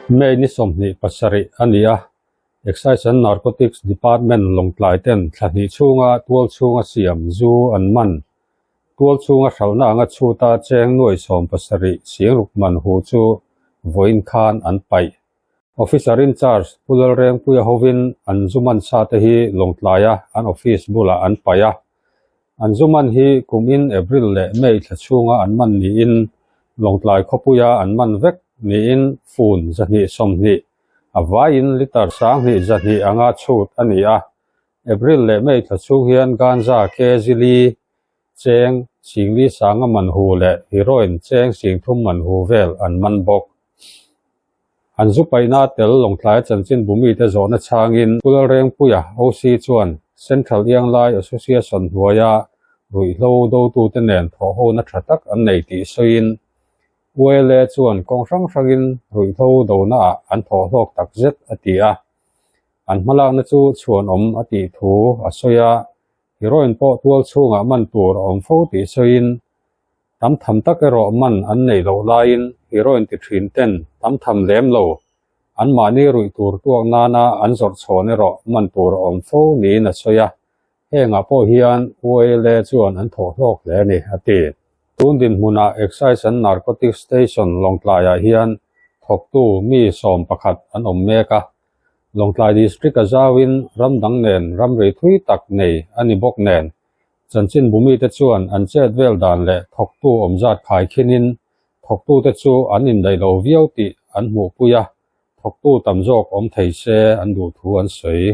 May ni 27 a ni a, Excise and Narcotics Department Lawngtlai ten thla hnih chhunga tual chhunga siam zu an man. Tual chhunga hralhna anga chhuta cheng nuai 70 singruk man hu chu vawiin khan an paih. Officer in charge Pu Lalrengpuia hovin an zu man sa te hi Lawngtlaia an office bulah an paih a. An zu man hi kum in April leh May thla chhunga an man niin Lawngtlai khawpuia an man vek niin fun 120 a vaiin litre 1200 anga chhut a ni a. April leh May thla chhung hian ganja kg li cheng singli sanga man hu leh heroin cheng 3000 man hu vel an man bawk. An zu paihna tel Lawngtlai chanchin bumite zawhna chhangin Pu Lalrengpuia OC chuan Central Ianglai Association hnuaia ruihhlo dotute nen thawhhona tha tak an nei tih sawiin ULA chuan kawng hrang hrangin ruihhlo donaah an thawhhlawk tak zet a ti a. An hmalakna chu chhuanawm a tih thu a sawi a, heroin pawh tual chhungah man tur a awm fo tih sawiin Tam tham tak erawh man an neih loh laiin heroin ti thin ten tam tham lem lo, anmahni ruih tur tuak nana an zawrh chhawn erawh man tur a awm fo niin a sawi a, hengah pawh hian ULA chuan an thawh hlawk hle a ni, a ti. Tun dinhmunah Excise and Narcotics Station Lawngtlaiah hian thawktu mi 11 an awm mek a, Lawngtlai District a zauin ram dang nen ramri thui tak nei a ni bawk nen Chanchin bumite chuan an chet vel dan leh thawktu awm zat khai khinin thawktute chu an indaih lo viau tih an hmuhpui a, thawktu tam zawk awm thei se an duh thu an sawi.